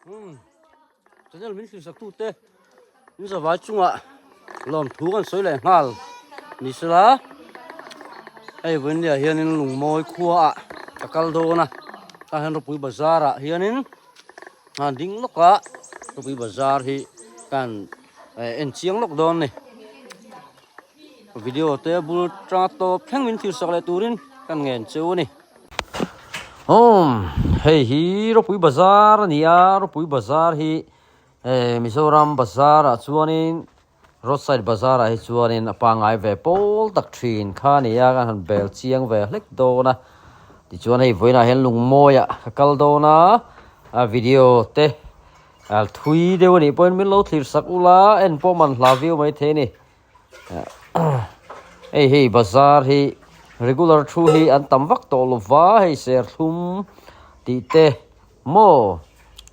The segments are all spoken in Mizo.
Umm channel min hrilhsak tute in zavai chungah lawmthu kan sawi leh nghal ni sela hei vawiinliah hianin lungmawi khuaah ka kal dawn a tah hian ropui bazar ah hianin han ding lawk a ropui bazar hi kan en chiang lawk dawn a ni. Video te bul tanga tawp thleng min thilsak leh turin kan ngen cheu a ni. Umm hei hi Ropui Bazar a ni a, Ropui Bazar hi eh Mizoram Bazar ah chuanin roadside bazar ah hi chuanin a pangngai ve pawl tak thin kha a ni a, kan han bel chiang ve hlek dawn a. Tichuan hei vawiinah hian lungmawi ah ka kal dawn a, a video te thui deuh a nih pawhin min lo thlir sak ula en pawh man hla viau maithei a ni. Hei hei bazar hi regular thu hi an tam vak tawh lo va hei serthlum tih te maw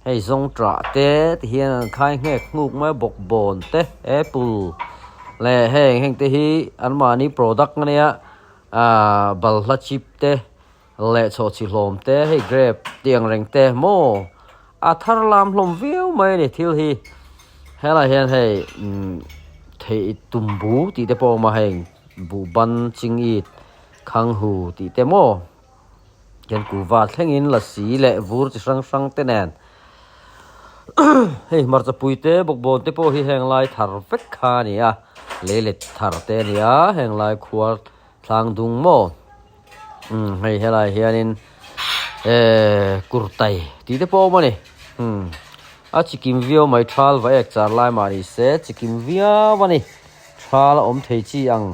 hei zawngṭah te ti hian an khai nghek hnuk mai a bawkbawn te apple leh heng heng te hi anmahni product a nia ahh balhla chip te leh chhawhchhi hlawm te hei grape tih ang reng te maw a thar lam hlawm viau mai a ni thil hi helaiah hian hei umm thei tumbu tih te pawh a awm a heng buhban chingit khanghu tih te maw hian kuhva thlengin lasi leh vur chi hrang hrang te nen hei hmarcha pui te bawkbawn te pawh hi heng lai thar vek kha a ni a leilet thar te a ni a heng lai khuar Thlang dung maw? Umm hei helai hianin ehh kurtai tih te pawh a awm a ni. Umm a chikim viau mai thal va ek char lai mah ni se chikim viau a ni. Thal a awm thei chi ang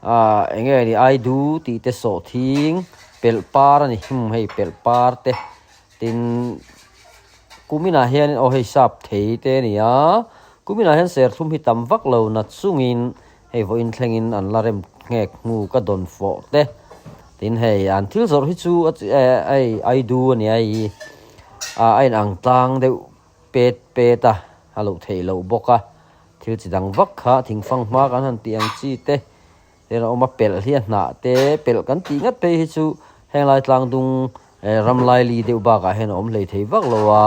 ah eng nge ni aidu tih te sawhthing pelh par a ni. Umm hei pelh par te tin kuminah hianin aw hei sap thei te a ni a kuminah hian serthlum hi tam vak lo na chungin Hei vawiin thlengin an la rem nghek hnu ka dawn fawh te. Tin hei an thil zawrh hi chu hei aidu a nia hei a in ang tlang deuh pet pet a, a loh theih loh bawk a. Thil chi dang vak kha thingfang hma kan han tih ang chi te te a awm a, pelh hi a hnah te pelh kan tih ngat phei hi chu henglai tlang dung ram laili deuh bakah hian a awm hlei thei vak lo a,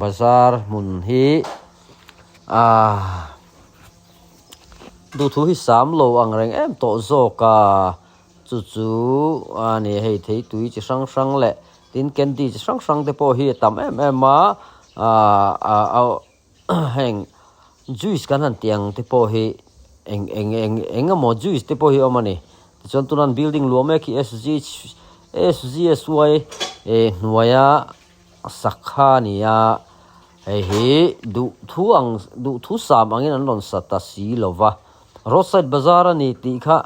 bazar hmun hi ahh. Duhthu hi sam lo ang reng em tawh zawk a, chu chu a ni hei thei tui chi hrang hrang leh tin candy chi hrang hrang te pawh hi a tam em em a, ahh heng juice kan han tih ang te pawh hi eng eng eng eng emaw juice te pawh hi a awm a ni tichuan tuna an building luah mek hi S G S G S Y hnuaia sak kha a ni a. Hei hi duhthu ang duhthu sam angin an rawn sa ta si lo va, roadside bazar a ni tih kha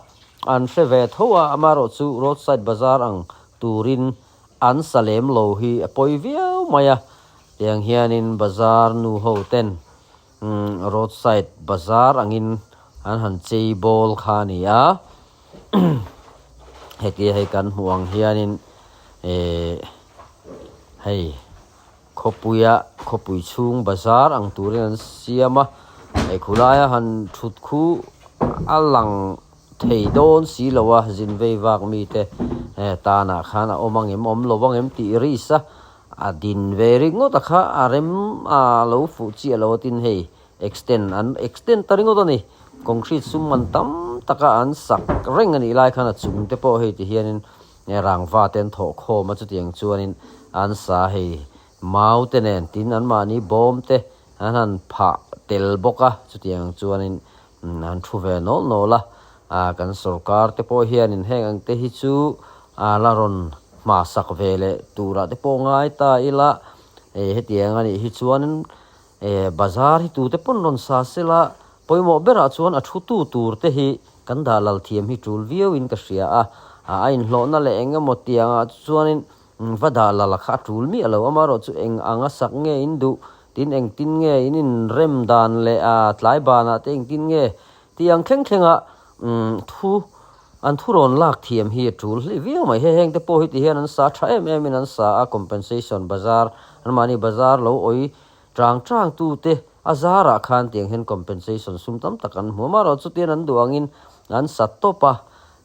an hre ve tho a, amaherawhchu roadside bazar ang turin an sa lem lo hi a pawi viau mai a, tiang hianin bazar nu ho ten roadside bazar angin an han chei bawl kha a ni a, hetia hei kan hmuh ang hianin eh hei. Khawpuia khawpui chhung bazar ang turin an siam a, hei khulaia han thut khu a lang thei dawn si lo a, zin vei vak mite tanah khan a awm ang em awm lo ang em tih risk a, a din ve ringawt a kha a rem a lo fuh chiah lo a tin hei extend an extend ta ringawt a ni, concrete sum man tam taka an sak reng a nih lai khan a chung te pawh hei ti hianin Rangva te an thawh khawm a chutiang chuanin an sa hei mau te nen tin anmahni bawm te an han phah tel bawk a chutiang chuanin an thu ve nawl nawl a ah kan sorkar te pawh hianin heng ang te hi chu a la rawn hmasak ve leh turah te pawh ngai ta ila hei hetiang a nih hi chuanin Eh bazar hi tute pawn rawn sa sela pawimawh berah chuan a thu tu tur te hi kan dah lal thiam hi tul viau in ka hria a, a inhlawhna leh eng emaw tiangah chuanin va dah lal kha a tul miah lo amaherawh chu eng anga sak nge in duh tin engtin nge in inrem dan leh a tlai banah te engtin nge tih ang thleng thlenga thu an thu rawn lak thiam hi a tul hlei viau mai. Hei heng te pawh hi ti hian an sa tha em em in an sa a compensation bazar anmahni bazar lo awi Chang chang tute a zarah khan tiang hian compensation sum tam tak an hmu a, amaherawh chutian an duh angin an sa tawp a,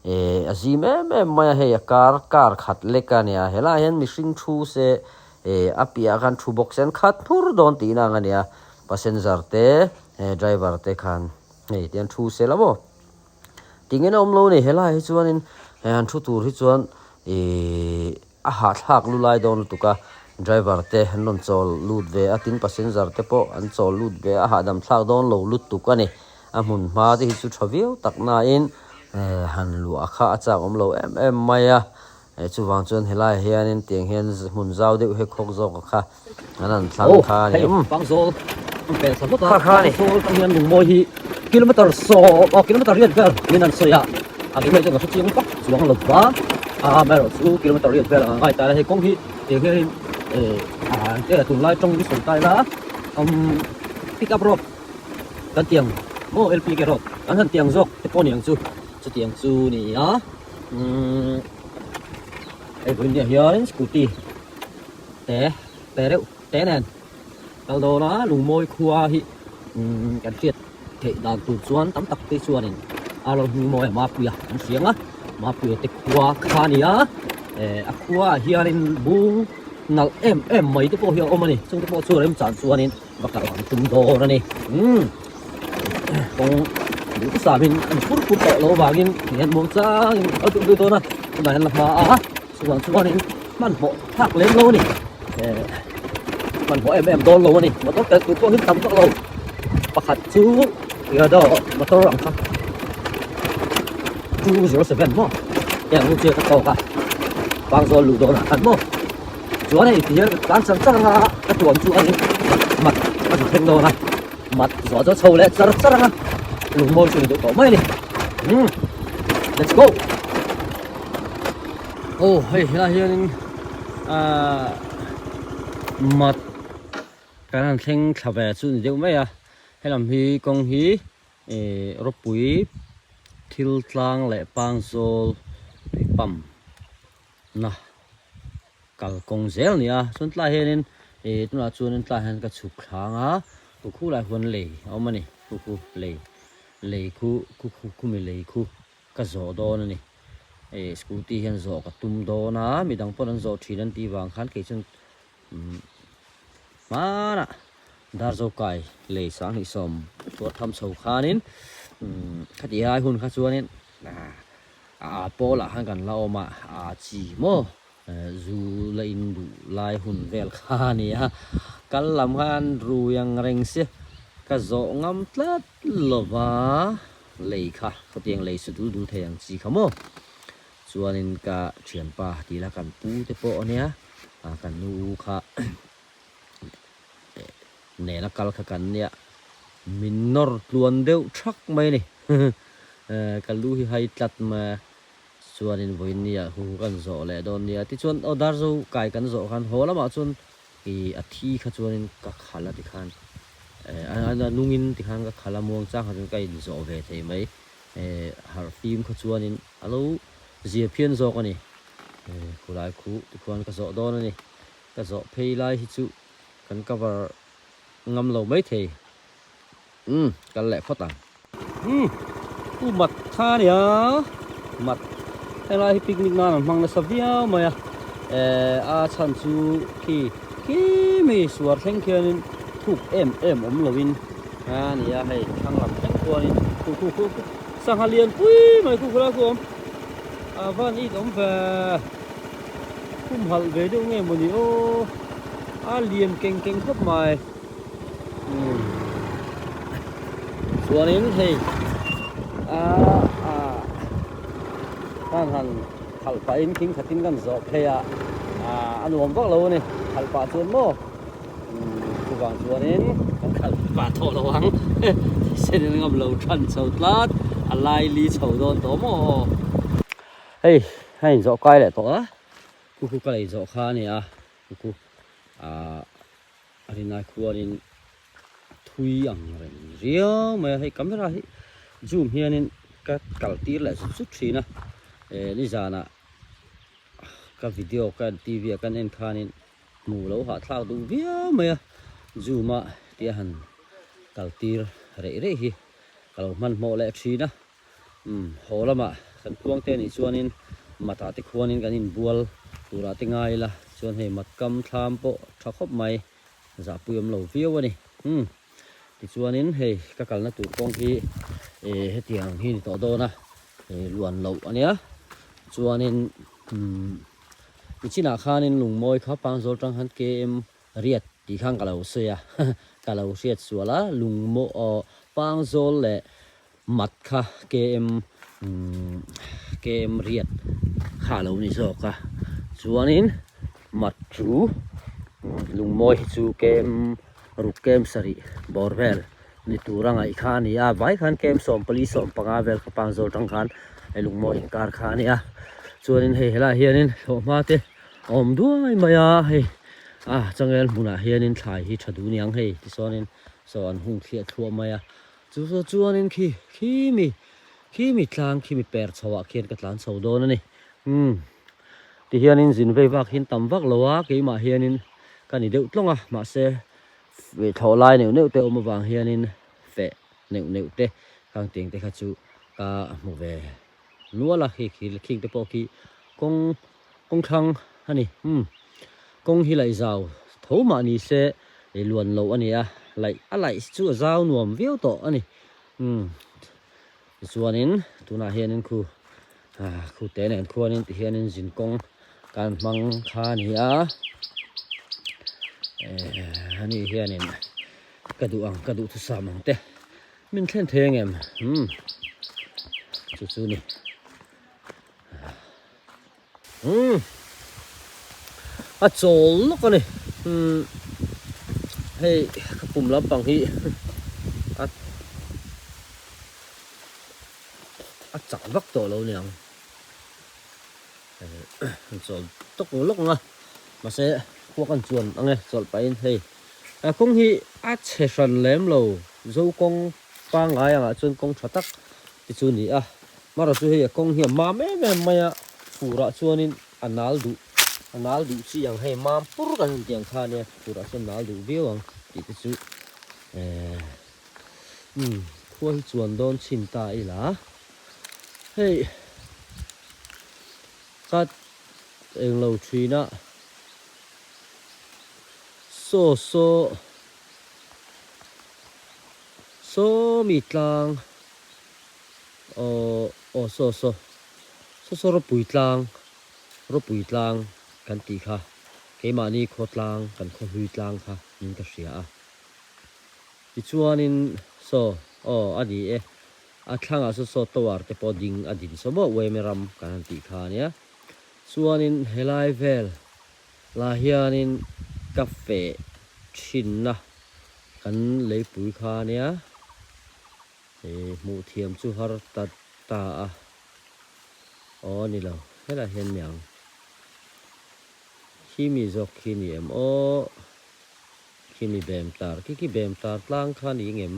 eh a zim em em mai a, hei a kar kar khat lek a nia, helaiah hian mihring thu se Eh a piahah khan thu box an khat hmur dawn tihna ang a nia, passenger te eh driver te khan hei tihian thu se la maw. Tingin a awm lo a ni, helaiah hi chuanin eh han thu tur hi chuan ihh a hahthlak lu lai dawn lutuk a, driver te an rawn chawl lut ve a, tin passenger te pawh an chawl lut ve a, a hahdam thlak dawn lo lutuk a ni. A hmun hma te hi chu tha viau tak nain eh han luah kha a chak awm lo em em mai a. Eh chuvang chuan helaiah hianin tiang hian hmun zau deuh hi khawk zawk a kha an han thlang kha a ni. Hei Pangzawl an pel thla hlawt a, Kha kha a ni. Pangzawl atang hian lungmawi hi kilometer sawm aw kilometer riat vel niin an sawi a, a keimah chuan ka hre chiang vak chuang lo va, a amaherawh chu kilometer riat vel ang a ngai ta ila hei kawng hi tiang hianin eh a eng tunlai tawng hi sawi ta ila umm pick up road kan tiang maw lpk road kan han tiang zawk te pawh a ni ang chu chutiang chu ni a. Umm hei vawiin nia hian scooty te te reuh te nen kal dawn a lungmawi khua hi umm kan hriat theih dan tur chuan tam tak te chuanin a lo hming mawi a Mapuia an hria ang a Mapuia te khua kha a ni a eh a khua ah hianin bung nalh em em mai te pawh hi a awm a ni chung te pawh chu remchan chuanin va kal ang tum dawn a ni umm. Kawng duh samin an fur fur tawh loh avangin hian muang changin a duh duh dawn a tunah hian la hma a chuvang chuanin hmanhmawh thlak lem lo a ni eh hmanhmawh em em dawn lo a ni motor tel tur pawh hi tam vak lo pakhat chu Yadaw motor ang kha 207 maw heng ang chiah ka tawk a Pangzawl luh dawnah khan maw. Chuan hei ti hian ka tlan char char anga ka tuam chu a ni mat a zu thleng dawn a mat zawh chu a chho leh char char anga lungmawi chu a ni deuh tawh mai a ni umm let's go. Aw hei helai hianin ahh mat kan han thleng thla ve chu a ni deuh mai a helam hi kawng hi ih rawpui thil tlang leh pangzawl tui pump. Na kal kawng zel a ni a chuan tlai hianin ih tunah chuanin tlai hian ka chhuk thlang a khu khu lai huan lei a awm a ni khu khu lei lei khu khu khu khumi lei khu ka zawh dawn a ni ih scooty hian zawh ka tum dawn a midang pawn an zawh thin an tih vang khan kei chuan umm hmanah Darzo kai lei sanghnih sawm tuar tham chho khanin umm khati lai hun kha chuanin ah. A pawlah khan kan la awm a, a chi maw zu la in duh lai hun vel kha a ni a, kal lam khan rui ang reng si ka zawh ngam tlat lova lei kha khawtiang lei su dul dul thei ang chi kha maw chuanin ka thianpa tih la kan pu te pawh a nia kan nu u kha nena kal kha kan nia min nawr tluan deuh thak mai a ni. Ka lu hi hai tlat mai a, chuanin vawinia hu kan zawh leh dawn nia. Tichuan aw Darzo kai kan zawh khan haw lamah chuan ih a thi kha chuanin ka khal a tikhan a nungin tikhan ka khal a muang chang kha chuan ka inzawh ve thei mai. Harh fim kha chuanin a lo zir phian zawk a ni. Khulai khuh tikhuan ka zawh dawn a ni. Ka zawh phei lai hi chu kan cover ngam lo maithei. Umm kal leh phawt ang. Umm u mat kha a nia mat helai hi picnic nan an hmang nasa viau mai a eh a chhan chu khi khi mi suar thleng khianin thuk em em awm lovin a nia hei thlang lam thleng khuanin khu khu khu khu sangha lian pui mai khu khulai khu a awm a van it awm ve humhalh ve deuh nge mawni aw a lian keng keng khawp mai. Chuanin hei aaa khan han khalh pahin thing khatin kan zawh phei a a nuam vak lo a ni khalh pah chuan maw chuvang chuanin kan khalh pah tawh lo ang thisen in ngam lo than chho tlat a lai li chho dawn tawh maw hei a inzawh kai leh tawh a khu khu ka lei zawh kha a ni a khu khu aaa. A rinai khuanin a thui ang reng riau mai a, hei camera hi zoom hianin ka kal tir leh zut zut thin a, eh nizanah ka video ka en tv ah kan en khanin hmuh lo hahthlak duh viau mai a, zoom a tia han kal tir reih reih hi ka lo hmanhmawh leh thin a. Umm haw lamah kan khuang te anih chuanin matah te khuanin kan inbual turah te ngai ila. Tichuan hei matkam thlam pawh tha khawp mai zahpui awm lo viau a ni. Umm tichuanin hei ka kalna tur kawng hi eh hetiang hi ni tawh dawn a eh luan loh a nia. Chuanin umm nichinah khanin lungmawi kha Pangzawl tang khan KM riat tih khan ka lo sawi a ka lo hriat sual a lungmaw aw Pangzawl leh Mat kha KM KM riat kha a lo ni zawk a, chuanin mat chu lungmawi hi chu KM ruk KM sarih bawr vel ni tura ngaih kha a ni a, vai khan KM 14 15 vel kha Pangzawl tang khan hei lungmawi inkar kha a ni a, chuanin hei helaiah hianin thlawhhma te a awm duai mai a, hei a changel hmunah hianin thlai hi tha duh niang hei tichuanin saw an hung thliah thluah mai a. Chu chu chuanin khi khi mi khi mi tlang khi mi per chho ah khian ka tlan chho dawn a ni. Umm tihianin zin vei vak hian tam vak lo a, keimah hianin ka ni deuh tlawng a, mahse thlawh lai neuh neuh te awm avang hianin feh neuh neuh te khang tiang te kha chu ka hmu ve nual a, khi khi khing te pawh khi kawng kawng thlang a ni. Umm kawng hi laih zau tho mah ni se ih luan loh a ni a, laih a laih chu a zau nuam viau tawh a ni. Umm tichuanin tunah hianin khu ah khu te nen khuanin tihianin zin kawng kan hmang kha a ni a, eh ani hianin ka duh ang ka duhthusam ang te min thlen thei ang em? Umm chu chu ni. Umm a chawl lawk a ni umm hei ka pum lampang hi a a chak vak tawh lo niang an chawl tawk lawk ang a mahse khua kan chuan ang e chawlh pahin hei a kawng hi a chhe hran lem lo zo kawng pangngai angah chuan kawng tha tak te chu a ni a. Mara chu hei a kawng hi a mam em em mai a, furah chuanin a nal duh, a nal duh chi ang hei mam pur kan han tih ang kha ania, furah chuan nal duh viau ang tih te chu eh umm khua hi chuan dawn chhin ta ila hei ka englo thin a saw saw saw mi tlang. Aw aw saw saw saw saw ropui tlang ropui tlang kan tih kha keimahni khaw tlang kan khaw hlui tlang kha in ka hria a tichuanin saw aw a ni e a thlangah saw saw tower te pawh ding a din saw maw uaime ram kan han tih kha ania chuanin helai vel lah hianin ka feh thinna kan leipui kha ania. He hmuh thiam chu har ta ta a, aw ni lo, helaiah hian niang khi mi zawk khi ni em aw, khi mi bem tar khi khi bem tar tlang kha ni ngem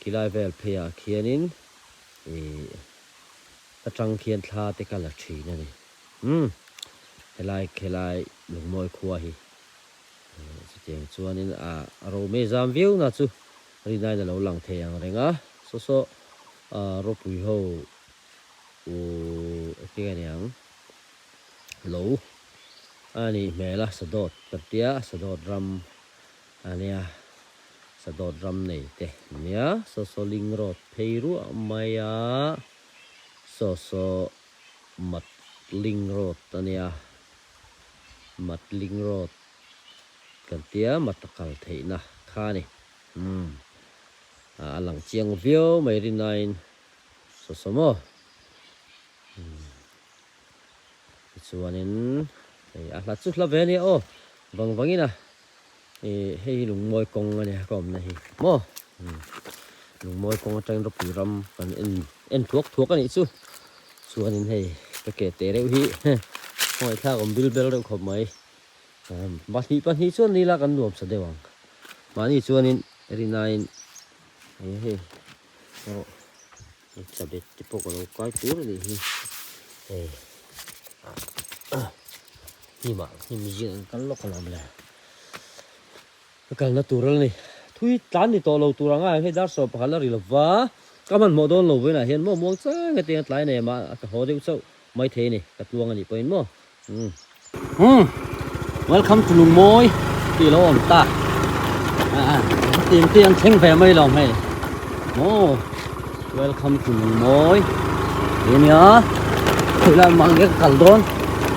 khilai vel pheiah khianin ih atang khian thla te ka la thin a ni umm helai khelai lungmawi khua hi chutiang chuanin a rome zam viau na chu. Rinaiin a lo lang thei ang reng a, saw saw ropui ho engtin nge niang lo a nih hmel a, Sadawt ka tia, Sadawt ram a nia, Sadawt ram nei te nia, saw saw ling road phei ruah mai a, saw saw mat ling road a nia, mat ling road kan tia, mat a kal theihna kha a ni. Umm a lang chiang viau mai rinaiin saw saw maw umm tichuanin hei a hla chu hla ve ania aw vang vangin a ih hei hi lungmawi kawng ania ka awmna hi maw umm lungmawi kawng atangin ropui ram kan en en thuak thuak anih chu chuanin hei ka ke teh reuh hi khawngaih thlak awm bil bel reuh khawp mai. Pahnih pahnih chuan ni la kan nuam sa deuh ang. Mahni chuanin rinaiin hei hei erawh chabet te pawh ka lo kai tur a nih hi. Hei hnimah hnim zing an kal lawk alawm le. Ka kalna tur a ni. Thui tlan ni tawh lo tur anga hei dar 11 la ri lova ka hmanhmawh dawn lo vawiinah hian maw muang chang hetiang a tlai nei mah ka haw deuh chauh maithei a ni ka tluang a nih pawhin maw. Umm. Welcome to Lungmawi tih lo awm ta hetiang te an thleng ve mai lo hei maw welcome to Lungmawi tih ania khawilai mah nge ka kal dawn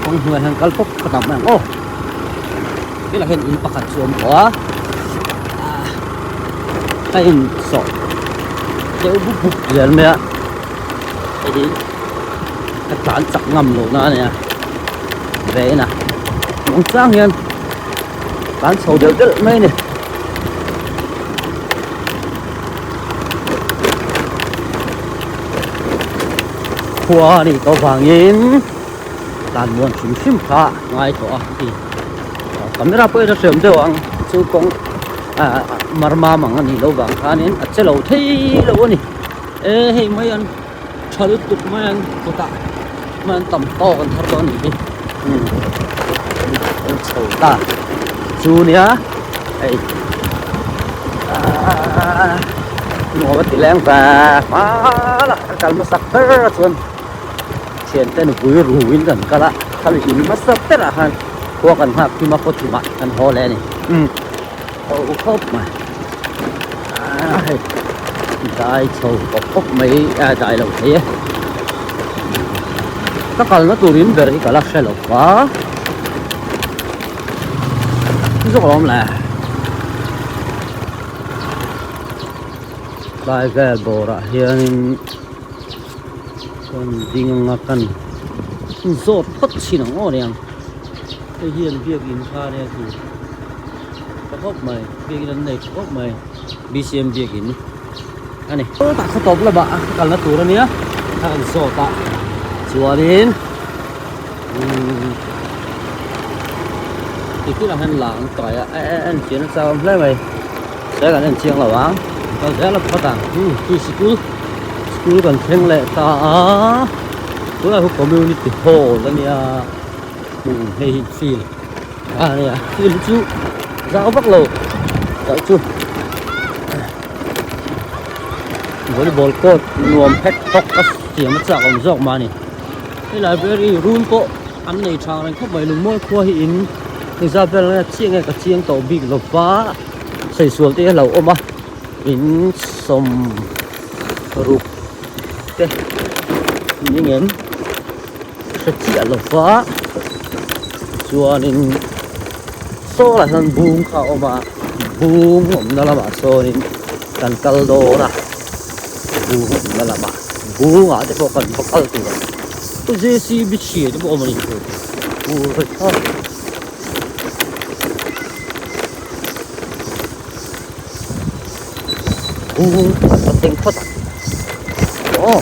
kawng hnuaiah hian kal pawp ka tam mai ang aw helaiah hian in pakhat chu a awm tawh a a insawh deuh bup bup zel mai a hei hi ka tlan chak ngam loh na a nia ve in a muang chang hian tlan chho deuh deuh mai a ni. Khua a nih tawh vangin tlan muan hrim hrim kha a ngai tawh a hei camera pawh hi a hriam deuh ang chu kawng ah marmam ang a nih loh vang khanin a che lo thei lo a ni. E hei mai an tha lutuk mai an kawtah mai an tam tawk an thar dawn a nih hi umm an chho ta chu nia hei aaa nuam a ti leng ve hmala ka kal hmasak ber a chuan thiante nupui ruin kan kal a khami in hmasa berah khan khua kan nghak thim a khawthimah kan haw leh a ni umm. Ho khawp mai a hei dai chho pawp pawp mai a dai lo thei e ka kalna turin ber hi ka la hre lo va zawk a awm le tlai vel bawrah hianin chuan ding anga kan zawt phawt thin ang aw niang hei hian biakin kha ania khi. Tha khawp mai biakin an nei tha khawp mai bcm biakin a ni tah khaw tawp lamah a kalna tur a nia a kan zawt a chuanin umm tikhir ah hian lang an kai a en chian a chau hle mai se kan en chiang lo ang kal zel a phawt ang umm chu sikul sikul kan thleng leh ta a tunah hi community hall a nia umm hei hi field. A nia thil chu zau vak lo tah chu volleyball court nuam hek hawk a siam a chak awm zawk mah a ni he library room pawh an nei tha reng khawp mai lungmawi khua hi in engzat vel nge chiah nge ka chiang tawh bik lo va saisual te hi a lo awm a in sawm ruk te ning em. Hre chiah lo va chuanin saw lah hian bung kha a awm a bung awmna lamah sawnin kan kal dawn a bung awmna lamah bungah te pawh kan va kal tur a ni jcb chhia te pawh a awm a ni bung kan va thleng phawt ang aw.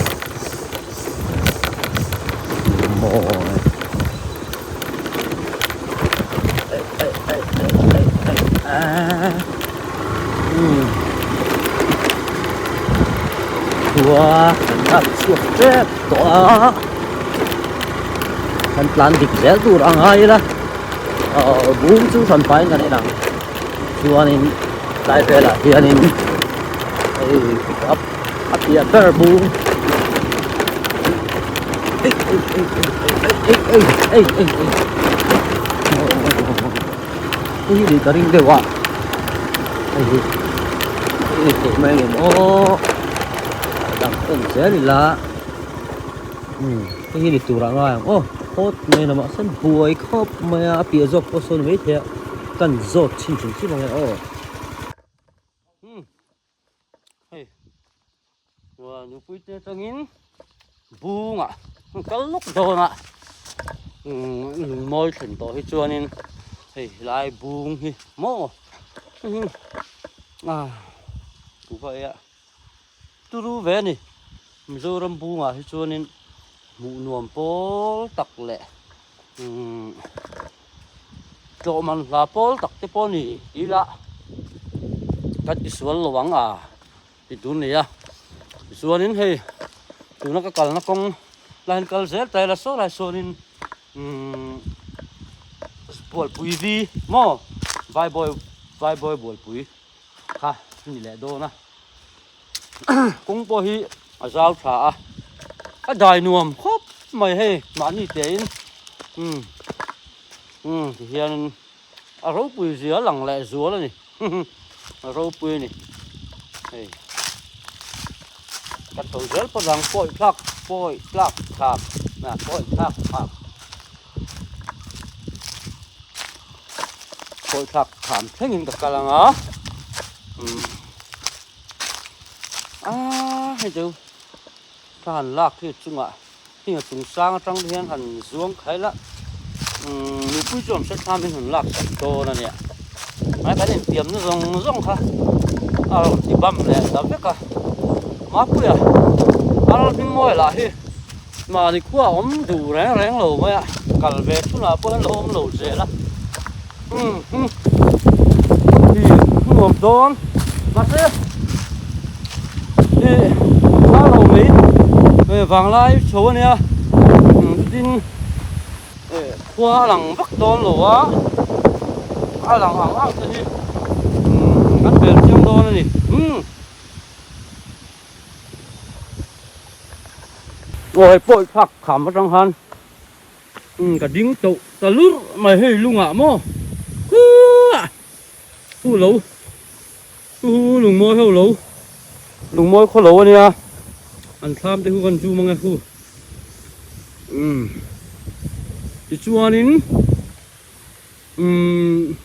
Khua kan lak chhuak tep tawh a kan tlan dik zel tur a ngai ila ahh bung chu hran pahin kan en ang chuanin tlai velah hianin hei a piah ber bung ei ei ei ei ei ei ei ei hei hi ka ring deuh a hei hi hei theih mai ang em aw dang en zel ila umm hei hi ni tur ah ngai ang aw hawt mai a mahse buai khawp mai a a piah zawk pawh sawn maithei a kan zawt chhin hrim hrim ang e aw. Hei chuan nupui te atangin bungah an kal lawk dawn a umm lungmawi thlen tawh hi chuanin hei helai bung hi maw ah kuhva ei a turu ve a ni Mizoram bungah hi chuanin hmuh nuam pawl tak leh umm tlawh man hla pawl tak te pawh a ni ila kan tisual lo ang a ti tur a ni a tichuanin hei tuna ka kalna kawng la hian kal zel ta ila saw lai sawnin umm bualpui vi maw vaibawi vaibawi bualpui kha a ni leh dawn a kawng pawh hi a zau tha a a dai nuam khawp mai hei mahni tein umm umm tihianin. A ropui zia lang leh zual a ni. A ropui a ni. Hei. Ka tho zel pawh dang pawi thlak pawi tlak thlak na pawi thlak thlak pawi thlak tham thlengin ka kal ang a. Um. A hei chu thla han lak hi chungah heng a chung sang atang te hian han zuang khai la umm mipui chuan hre thlam in han lak sak dawn a nia hmai kan inpiam na zawng zawng kha a rawn ti bam leh ta vek a mapuia a rawn hming mawi lah hi mahni khua a awm duh reng reng lo mai a kal ve chhunah pawh hian lo awm lo zel a umm umm hi nuam dawn mahse ih a lo mai vanglai chho a nia tin eh khua a lang vak dawn lo a a lang ang ang te hi umm kan bel chiang dawn a ni umm. Aw hei pawh i thlak kham atang khan. Umm ka ding tawh ta lurh mai hei lungah maw khuaa hu lo hu lungmawi ho lo lungmawi khaw lo ania an thlam te khu kan zoom ange khu umm tichuanin umm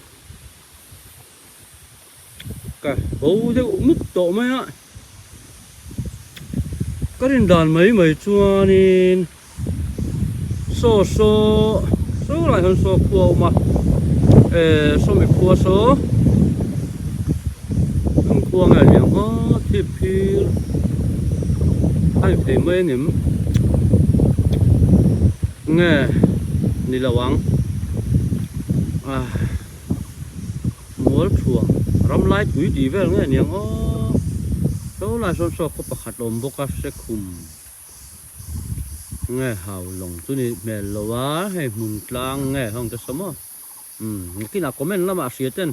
Ka bo deuh mup tawh mai a, ka rin dan mai mai chuanin saw saw saw lai hian saw khua a awm a, eh sawmi khua saw an khua nge liang ngawt hi phir a ni thei mai a ni em nge ni lo ang ah. Mual thuam ram lai tui tih vel nge niang aw Saw lai sawn saw khaw pakhat a awm bawk a Sekhum nge hau lawng chu ni hmel lo a hei hmun tlang nge heng te saw maw umm nakinah comment lamah hria ten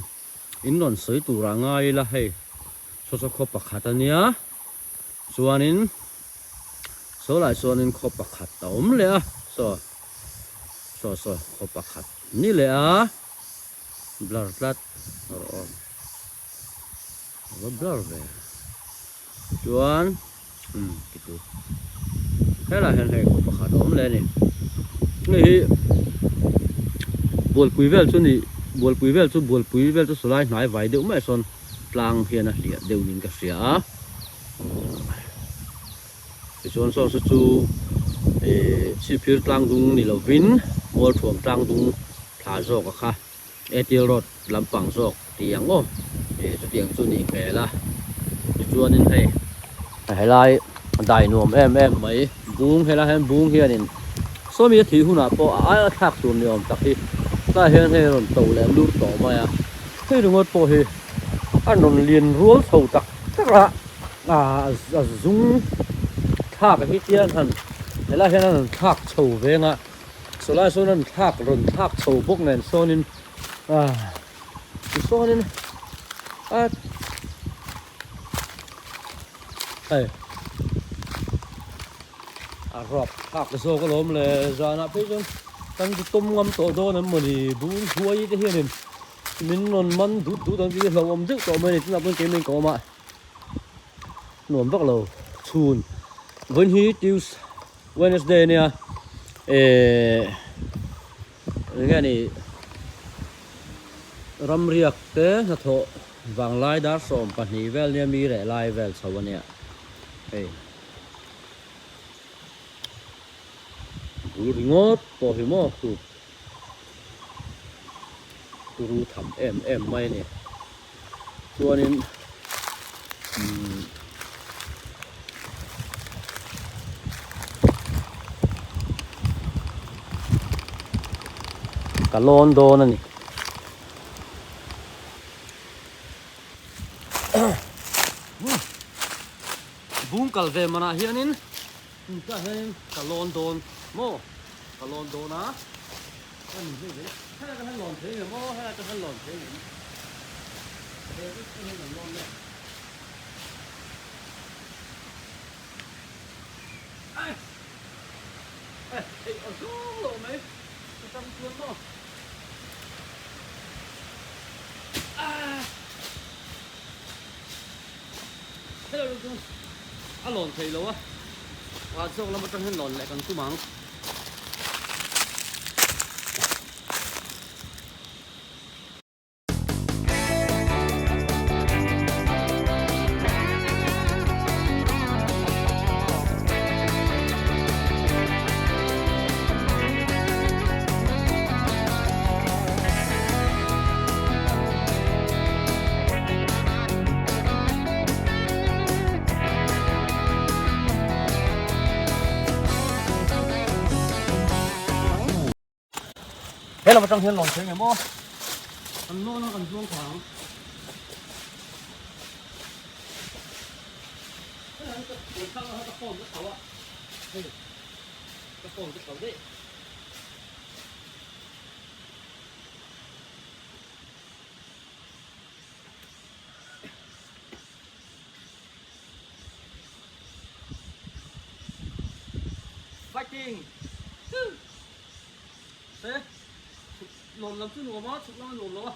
in rawn sawi turah ngai ila hei saw saw khaw pakhat a nia chuanin saw lai sawnin khaw pakhat a awm leh a saw saw saw khaw pakhat ni leh a. Blur tlat rawh aw a va blur ve chuan umm ti tu helaiah hian hei khaw pakhat a awm leh a ni hei hi bualpui vel chu ni bualpui vel chu bualpui vel chu sawlai hnai vai deuh mai sawn tlang hian a hliah deuh niin ka hria a tichuan saw saw chu ihh chhipphir tlang dung ni lovin mualthuam tlang dung thla zawk a kha Airtel road lampang zawk tih ang aw ih chutiang chu nih hmel a tichuanin hei helai dai nuam em em mai bung helai hian bung hianin sawmi a thih hunah pawh a aia thlak tur ni awm tak hi tlaiah hian hei a rawn to leh lut tawh mai a hei ringawt pawh hi a rawn lian rual chho tak tak a a zung thlak hi chian han helai hian a rawn thlak chho veng a. Sawlai sawn an thlak rawn thlak chho bawk nen sawnin ah tisawnin a hei a rawk thlak zawk alawm le zanah phei chuan kan ti tawm ngam tawh dawn em mawni bung huai te hianin min rawn man dut dut ang tih hi hlauhawm deuh tawh mai a ni tunah pawhin keimah in ka awm a nuam vak lo chhun vawiin hi Tues-- Wednesday ania eh enge ni ramriak te hnathawh vanglai dar 12 vel nia mi reh lai vel chho ania hei bul ringawt pawh hi maw chu turu tham em em mai a ni chuanin umm ka lawn dawn a ni bung kal ve manah hianin tah hianin ka lawn dawn maw ka lawn dawn a. chu a lawn thei lo a, pakhat zawk lam atang hian lawn leh kan tum ang. He lam atang hian lawn thei ngem aw kan lawn a kan zuang thla ang. Ka phone ka thlauh a hei ka phone ka thlauh daih. Fighting! Se chhuk lawn lam chu nuam a, chhuk lam a nuam lo a.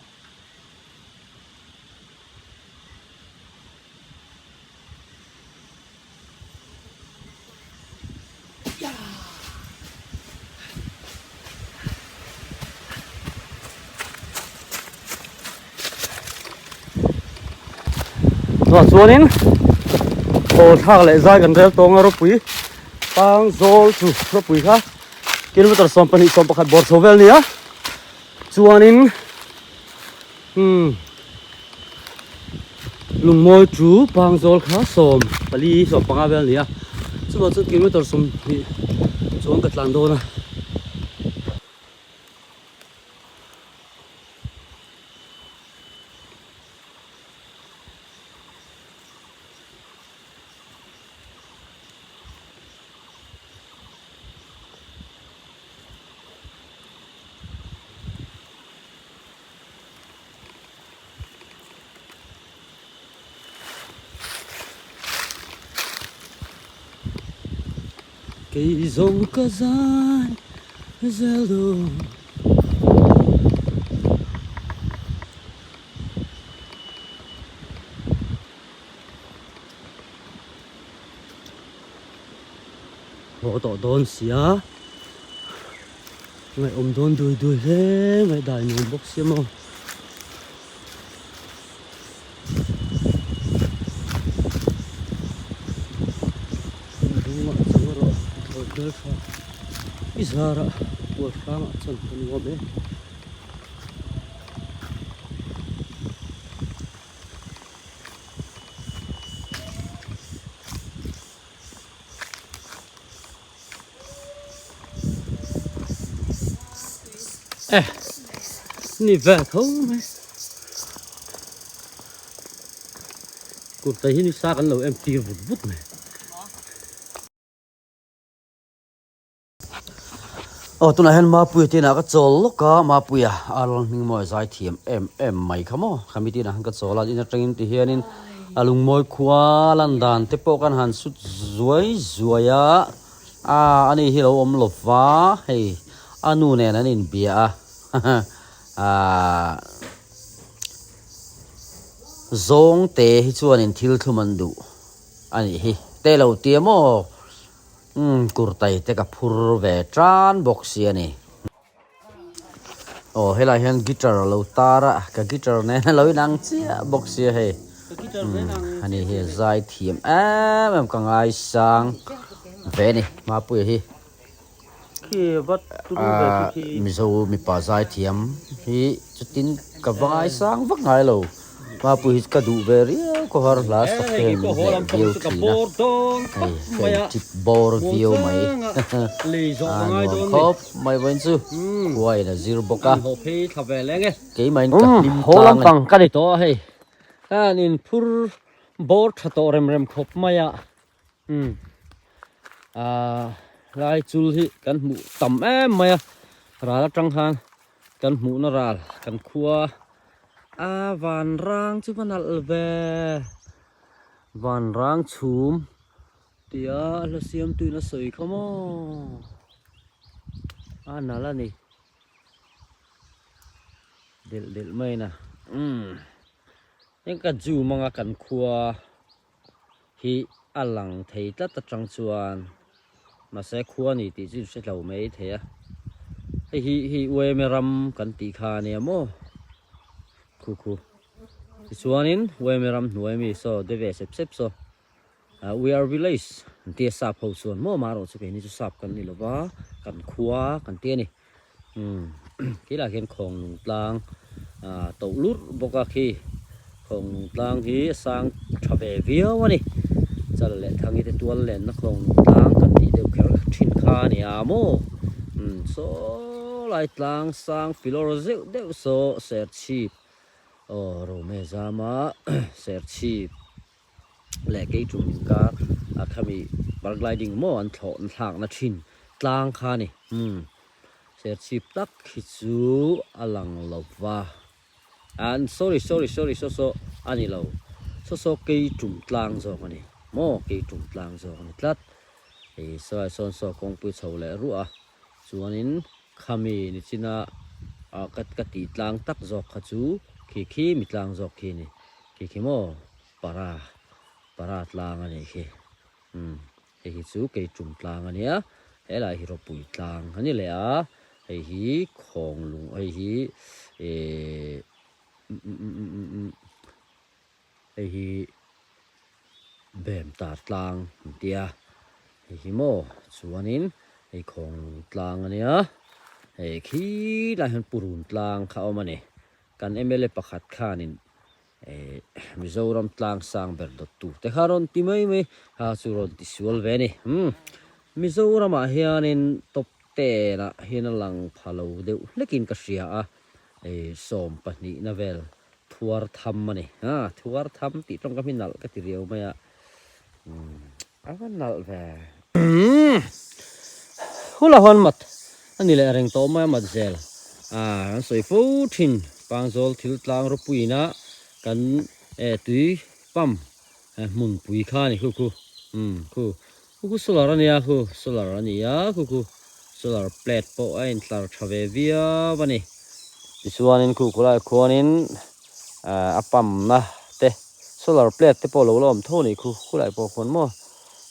Tunah chuanin haw thlak leh zai kan rel tawng a ropui pang zawl chu ropui kha kilometer 12 11 bawr chho vel a nia chuanin Umm lungmawi chu pangzawl kha sawm pali sawm panga vel a ni a chuvang chuan kilometer 20 chuan ka tlan dawn a. Kei zawng ka zai zel dawn. Haw tawh dawn sia. Ngaihawm dawn dui dui hle mai dai nuam bawk sia maw. Rungah chu erawh thlawi hmel tha i zarah kual hrangah chuan ka nuam e. Eh ni ve tho mai kurta hi ni sa kan lo em tir vut vut mai aw tunah hian mapuia te inah ka chawl lawk a mapuia a rawn hming mawi zai thiam em em mai kha maw khami te inah khan ka chawl a in atangin ti hianin a lungmawi khua lan dan te pawh kan han sut zuai zuai a ah ani hi lo awm lo va hei a nu nen an inbia a ah zawng te hi chuanin thil thlum an duh a nih hi te lo tia maw umm kurtai te ka phur ve tan bawk si a ni. Aw helai hian guitar a lo tar a ka guitar nen a lo inang chiah bawk sia hei ani hi a zai thiam em em ka ngaisang ve a ni Mapuia hi Mizo mipa zai thiam hi chutin ka va ngaisang vak ngai lo. Mapui hi ka duh ve riau khaw har hla sak te hian min hneh viau thin a, hei ka in tip bawr viau mai a nuam khawp mai vawiin chu khua in a zir bawk a, keimah in ka hlim tlang a ni. Ka ni tawh a hei an in phur bawr tha tawh rem rem khawp mai a, ah lai chul hi kan hmuh tam em mai a, ral atang khan kan hmuhna ral kan khua. A vanrang chu va nalh ve vanrang chhum tia hla siam tuin a sawi kha maw a nalh a ni delh delh mai na umm heng ka zoom anga kan khua. hi a lang thei tlat atang chuan mahse khua ni tih chu in hre hlo mai thei a hei hi hei uaime ram kan tih kha a nia maw khu khu tichuanin uaime ram hnuai mi saw de ve sep sep saw we are village an tia sap ho chuan maw amaherawh chu keini chu sap kan ni lova kan khua kan ti a ni umm khilaiah khian khawnglung tlang ah toh lurh bawk a khi khawnglung tlang hi a sang tha ve viau a ni chal leh thangi te tual lenna khawnglung tlang kan tih deuh kher thin kha a ni a maw umm saw lai tlang sang filawr zeuh deuh saw serchhip aw rome zama serchhip. leh kei tum inkar a khami paragliding maw an thlawh an thlak na thin tlang kha a ni umm serchhip tak hi chu a lang lo va an sorry sorry sorry saw saw a ni lo saw saw kei tum tlang zawk a ni maw kei tum tlang zawk a ni tlat hei saw sawn saw kawngpui chho leh ruah a chuanin khami nichina ah ka ka tih tlang tak zawk kha chu khi khi mi tlang zawk khi a ni khi khi maw. Para para tlang a nih khi umm hei hi chu kei tum tlang a nia helai hi ropui tlang a ni leh a hei hi khawng lung hei hi ehh umm hei hi bem tar tlang an tia hei hi maw chuanin hei khawng lung tlang a nia hei khilai hian purun tlang kha a awm a ni kan mla pakhat khanin Mizoram tlang sang ber dawt tur te kha rawn ti mai mai ha chu rawn ti sual ve a ni. Umm Mizoramah hianin top ten ah hian a lang pha lo deuh hlekin ka hria a, 12 na vel thuar tham a ni. Ha thuar tham tih tawngkam hi nalh ka ti riau mai a, umm a va nalh ve. Umm hula hawn mat a ni leh reng tawh mai a mat zel a kan sawi fo thin Pangzawl thil tlang ropuina kan eh tui pump hmunpui kha a ni khu khu umm khu khu khu solar a nia khu solar a ni a khu khu solar plate pawh a intlar tha ve viau a ni tichuanin khu khulai khuanin a pump na te solar plate te pawh lo la awm tho a ni khu khulai pawh khuan maw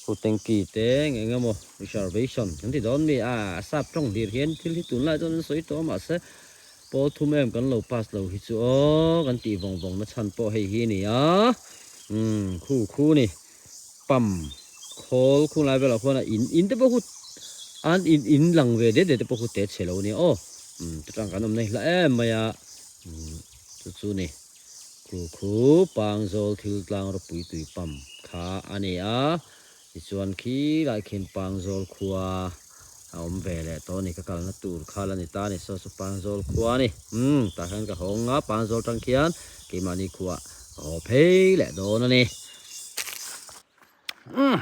khu tanky te eng eng emaw reservation kan ti dawn mi a sap tawng hlir hian thil hi tunlai chuan an sawi tawh a mahse pawl thum em kan lo pass lo hi chu aw kan tih vawng vawng na chhan pawh hei hi a ni a umm khu khu ni pump khawl khunglai velah khuan a in in te pawh khu an in in lang ve det det te pawh khu te chhe lo a nia aw umm chutang kan awm na hi hla em mai a umm chu chu ni. Khu khu Pangzawl thil tlang ropui tui pump kha a ni a, tichuan khi lai khian Pangzawl khua a awm ve leh tawh a ni, ka kalna tur kha la ni ta a ni, saw chu Pangzawl khua a ni, umm tah hian ka hawng a, Pangzawl tang khian keimahni khua ka haw phei leh dawn a ni. Umm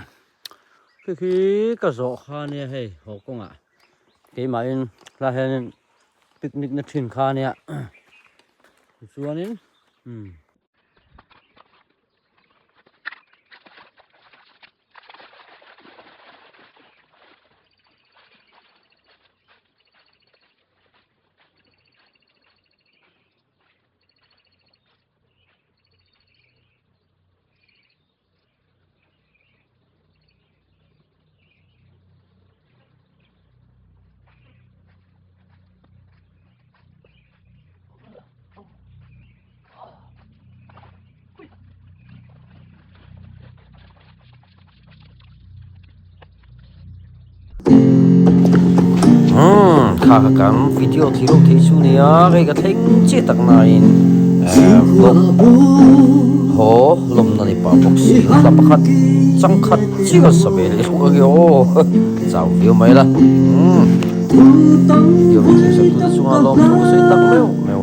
khi khi ka zawh kha a nia hei haw kawngah keimahin hlai hianin picnic na thin kha a nia. Tichuanin umm. Umm kha kha kan video thih loh theih chu nia hei ka thleng chiah tak nain vlog haw lawmna ni pah bawk si hla pakhat changkhat chiah ka sa ve leh hluk ang e aw chau viau mai la umm video min thlir sak tu te chungah lawmthu ka sawi tak meuh meuh.